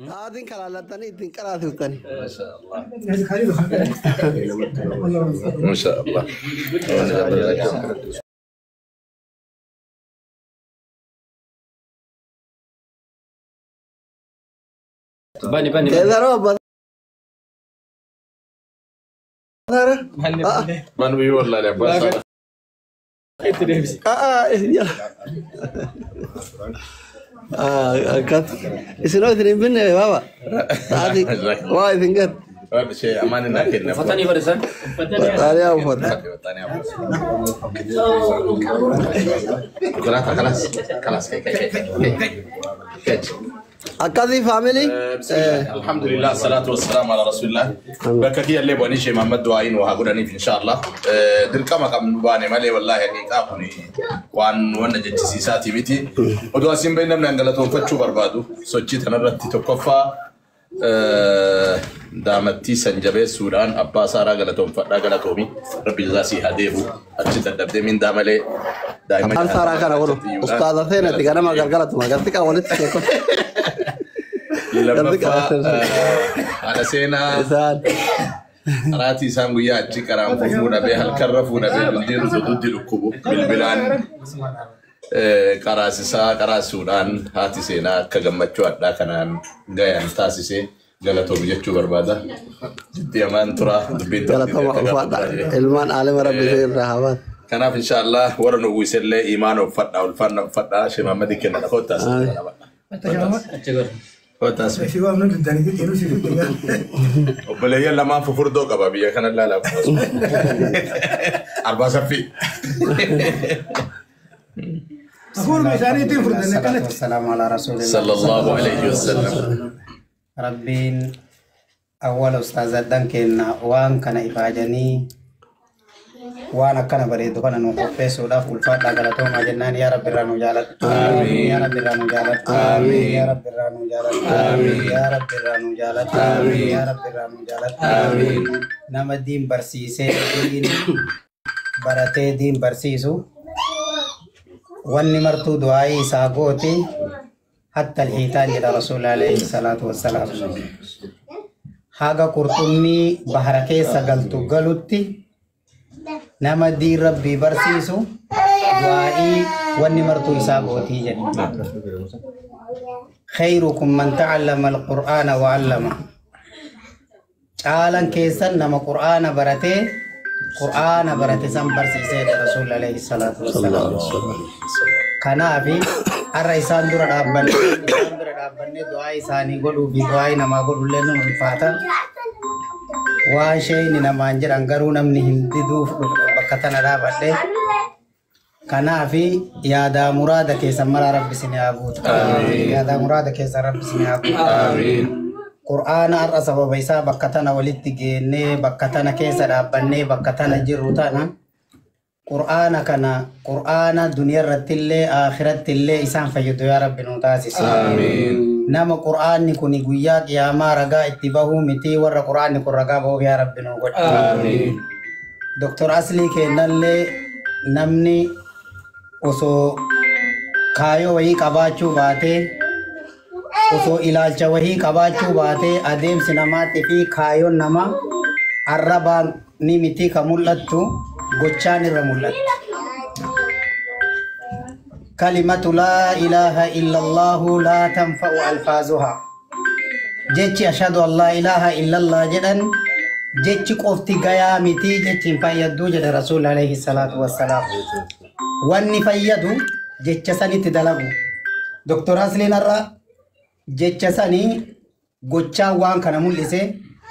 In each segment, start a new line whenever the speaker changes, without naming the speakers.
Sa'aatiin kalaallattanii ittiin qaraasiftanii.
Masha Allah.
Bani bani.
Keessaroo abbaa Saara.
Banu yoo wallaale abbaa Saara.
Itti deebisi.
Akkas. Isinoo isin hin binne baaba. Sa'aatii waa isin gad.
Rabbi ishee amaan naa kenna.
Uffatanii barisan.
Xaaliyaa uffata.
Konkolaataa kalas kalas kai kai kai kai kai.
Akkasii faamilii.
Alhamdulillah salatu wassalamu ala rasulillah. Bakka kiyyallee bu'anii ishee Muhammad du'aayin waa godhaniif inshallah. Dirqama qabnu baane malee wallahi haqiiqaa kun waan wanna jechisiisaati miti. Oduu asiin bahin namni hangalatoonfachuu barbaadu sochii tanarratti tokkoffaa daamattii san jabeessuudhaan abbaa saaraa galatoonfadhaa galatoomi rabbi jazaa sii haa deebu achi dadhabdee mindaa malee daa'ima
Afaan saaraa kana godhu. Ustaaza seenatti ganama galgalatuma. Galti qaba walitti sheekota.
Lammaffaa haadha seenaa
Isaan.
Qaraatii isaan guyyaa achi qaraan fuudhamee halkanirra fuudhamee duddiin dudduutti dhukkubu bilbilaan qaraasisaa qaraasuudhaan haati seenaa akka gammachuu addaa kanaan gayan taasisee galatoomi jechuu barbaada. Jiddi amaan tura dubbiin
Galatoma ulfaadha. Ilmaan aalima rabbi irraa haa baatu.
Kanaaf inshaallah warra nu uwwisellee imaana uffadhaa ulfaanna uffadhaa Shee Mahammadii kenna koottaas.
Achi godhu.
Koottaas. Obboleeyyan lamaan fufurdoo qaba biyya kana ilaalaa. Arbaa saffii.
Wassalamu ala rasulillah.
Sallallahu alayhi wasallam.
Rabbiin awwala ustaazadhan kenna waan kana ifaajanii waan akkana bareedu kana nu qopheessuudhaaf ulfaadhaa galatoomaa jennaan yaa rabbi irraa nu jaaladhu. Yaa rabbi irraa nu jaaladhu. Yaa rabbi irraa nu jaaladhu. Yaa rabbi irraa nu jaaladhu. Yaa rabbi irraa nu jaaladhu. Nama diin barsiisee diin baratee diin barsiisu wanni martuu du'aa'ii isaa gooti hatta alhiitaan jedha rasuula alayhi salaatu wassalaam. Haga qurxummii bahara keessa galtu galutti nama diin rabbii barsiisu du'aa'ii wanni martuu isaa gootii jedhe. خيركم من تعلم القرآن وعلمه. Caalan keessan nama qur'aana baratee qur'aana barate san barsiisee rasuulli alayhi salaatu wassalaam. Kanaafi har'a isaan dura dhaabbannee du'aa isaanii godhuu fi du'aa namaa godhullee nu ulfaata. Waan isheen namaan jedhan garuu namni hin diduuf bakka tana dhaabadhe. Kanaafi yaadaa muraada keessan maraa rabbi isin haa guutu. Yaadaa muraada keessan rabbi isin haa guutu. Qur'aana har'a sababa isaa bakka tana walitti geennee bakka tana keessa dhaabbannee bakka tana jirru tana Qur'aana kana qur'aana duniyaa irratti illee akhiratti illee isaan fayyadu yaa rabbi nu taasisi. Nama qur'aanni kun guyyaa qiyaamaa ragaa itti bahuu miti warra qur'aanni kun ragaa bahuuf yaa rabbi nu godhi. Doktor Aslii kennallee namni osoo kaayoo wayii qabaachuu baatee osoo ilaalcha wayii qabaachuu baatee adeemsi namaatii fi kaayoon namaa arrabaan ni miti ka mul'attu gochaan irra mul'atti. Kalimatu laa ilaaha illallahu laa tanfa'u alfaazuhaa. Jechi ashhadu an laa ilaaha illallah jedhan jechi qofti gayaa miti jechi hin fayyaddu jedhe rasuulli alayhi salaatu wassalaam. Wanni fayyadu jecha sanitti dalagu. Doktor Asliin har'a jecha sanii gochaa waan kana mul'ise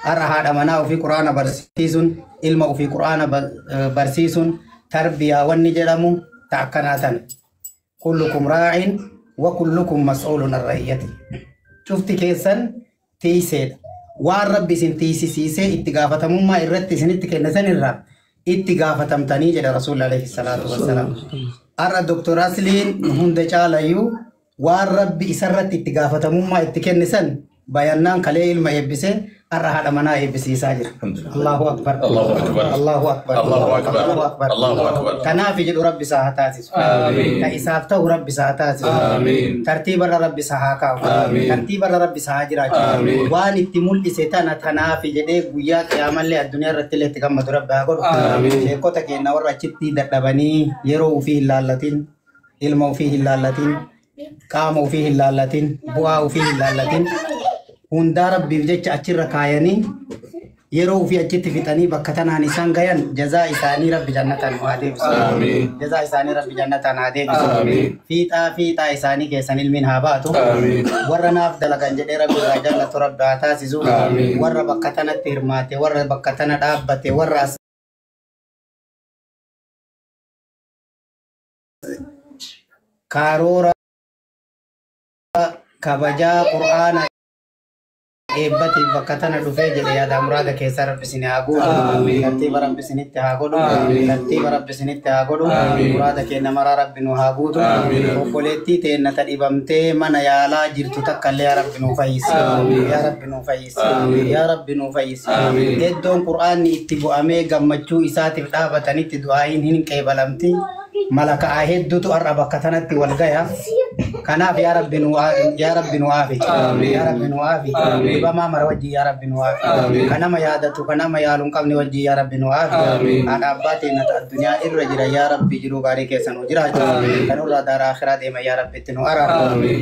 har'a haadha manaa ofii quraana barsiisuun ilma ofii quraana barsiisuun tarbiyaa wanni jedhamu ta akkanaa tana. Kullukum raa'in wa kullukum mas'uulun an ra'iyyati. Cufti keessan tiiseedha. Waan rabbi isin tiisisiisee itti gaafatamummaa irratti isinitti kenne sanirraa itti gaafatamtanii jedha rasuulli alayhi salaatu wassalaam. Har'a Doktor Asliin hunda caalayyuu waan rabbi isarratti itti gaafatamummaa itti kenne san Bayannaan kalee ilma eebbisee har'a haadha manaa eebbisiisaa jira. Allahu akbar.
Allahu akbar.
Allahu akbar.
Allahu akbar.
Allahu akbar.
Allahu akbar.
Kanaaf jedhu Rabbi isaa haa taasisu. Ka isaaf ta'u Rabbi isaa haa taasisu. Tartiibarra Rabbi isaa haa kaa'u. Tartiibarra Rabbi isaa haa jiraachisu. Waan itti mul'ise tana tanaaf jedhee guyyaa qiyaamallee addunyaa irratti illee itti gammadu Rabbi haa godhu. Sheekota keenya warra achitti dadhabanii yeroo ofii hin laallatin, ilma ofii hin laallatin, qaama ofii hin laallatin, bu'aa ofii hin laallatin, hundaa Rabbiif jecha achirra kaayanii yeroo ofii achitti fixanii bakka tanaan isaan gayan jazaa isaanii Rabbi jannataan haa deebisu. Jazaa isaanii Rabbi jannataan haa deebisu. Fiixaa fiixaa isaanii keessan ilmiin haa baatu. Warra naaf dalagan jedhee Rabbi irraa jallatu Rabbi haa taasisu. Warra bakka tanatti hirmaate, warra bakka tana dhaabbate, warra as karoora kabajaa Qur'aana eebbatiif bakka tana dhufee jedhe yaada muraada keessaa Rabbi isin haa guutu. Tartiiba Rabbi isinitti haa godhu. Tartiiba Rabbi isinitti haa godhu. Muraada keenya maraa Rabbi nu haa guutu. Obboleettii teenna ta dhibamtee mana yaalaa jirtu takka illee yaa Rabbi nu fayyisi. Yaa Rabbi nu fayyisi. Yaa Rabbi nu fayyisi. Iddoon Qur'aanni itti bu'amee gammachuu isaatiif dhaabatanitti du'aayin hin qeebalamti. Malaka'a hedduutu har'a bakka tanatti wal gaya. Kanaaf yaa Rabbi nu yaa Rabbi nu aafi. Yaa Rabbi nu aafi. Dhibamaa mara wajjin yaa Rabbi nu aafi. Kan nama yaadatu kan nama yaalu hin qabne wajjin yaa Rabbi nu aafi. Haadha abbaa teenya ta addunyaa irra jira yaa Rabbi jiruu gaarii keessa nu jiraachisa. Kan irraa daaraa akhiraa deema yaa Rabbi itti nu araara.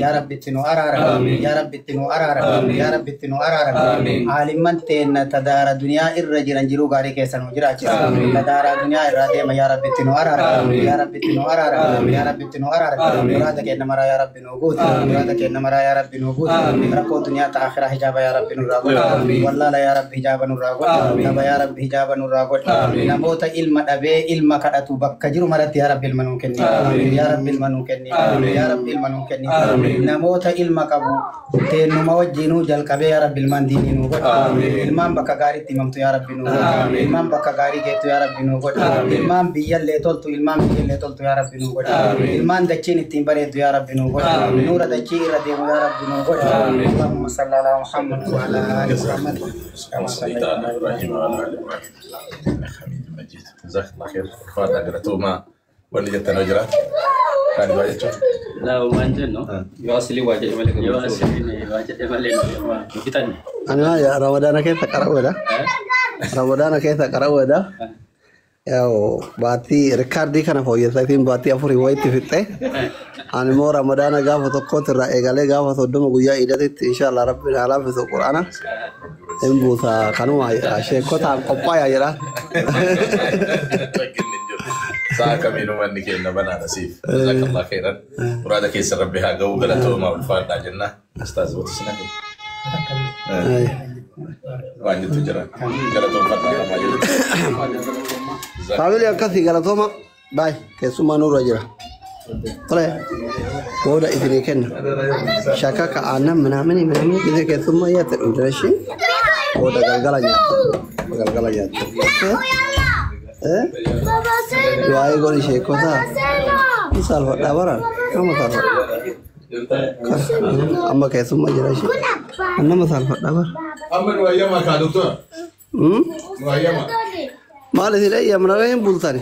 Yaa Rabbi itti nu araara. Yaa Rabbi itti nu araara. Yaa Rabbi itti nu araara. Aalimman teenya ta daara duniyaa irra jiran jiruu gaarii keessa nu jiraachisa. Ta daaraa duniyaa irraa deema yaa Rabbi itti nu araara. Yaa Rabbi itti nu araara. Yaa Rabbi itti nu araara. Muraada keenya maraa yaa Rabbi nu guutu. Muraada keenya maraa yaa Rabbi nu guutu. Rakkoo duniyaa ta akhiraa hijaaba yaa Rabbi nurraa godhi. Wallaala yaa Rabbi hijaaba nurraa godhi. Daba yaa Rabbi hijaaba nurraa godhi. Namoota ilma dhabee ilma kadhatu bakka jiru maratti yaa Rabbi ilma nuu kenni. Yaa Rabbi ilma nuu kenni. Yaa Rabbi ilma nuu kenni. Namoota ilma qabu teennuma wajjinuu jalqabee yaa Rabbi ilmaan diinii nuu godhi. Ilmaan bakka gaariitti himamtu yaa Rabbi nuu godhi. Ilmaan bakka gaarii geettu yaa Rabbi nuu godhi. Ilmaan biyyallee toltu ilmaan biyyallee toltu yaa Rabbi nuu godhi. Ilmaan dachiin ittiin bareeddu yaa Rabbi nuu godhi. Nuura dachii irra deemu yaa Rabbi nuu godhi. Allahumma salli ala Muhammad wa ala ali Muhammad.
كما صليت على ابراهيم وعلى ال ابراهيم انك حميد مجيد. جزاك الله خير. فاتح قرأتوما واللي جت نجرات كان يواجه
Laa waan jennu yoo asilii waa jedhe malee yoo asilii waa jedhe malee nu fixanne.
Ani waa Ramadaana keessa qara'uudha. Ramadaana keessa qara'uudha. Yaa'u baatii rikaardii kana fooyyessaatiin baatii afurii wayitti fixxe. Ani immoo Ramadaana gaafa tokkootti irraa eegalee gaafa 30 guyyaa iidatitti inshallah Rabbiin haa laaffisu Qur'aana. Hin buusa kanuma sheekotaan qophaayaa jedha.
Sa'a kamiinuu manni keenya banaadha siif. Jazakallah khairan. Muraada keessa Rabbi haa ga'u galatoomaa ulfaadhaa jenna. Ustaaz Botisna. Waan jettu jira. Galatoomfadhaa namaa jedhu.
Faamilii akkasii galatooma baay keessummaa nurra jira. Tole booda isinii kenna. Shakaka aannan minaamini minaamini gisee keessummaa yaatti dhumte ishee booda galgala nyaattu. Galgala nyaattu. Du'aa'ii godhi sheekota. Ni saalfadhaa baraan. Nama saalfadha. Amma keessummaa jira ishee. Nama saalfadhaa bara.
Amma nu ayyamaa kaa doktora. Nu ayyamaa.
Maal isin eeyyamna hin bultani?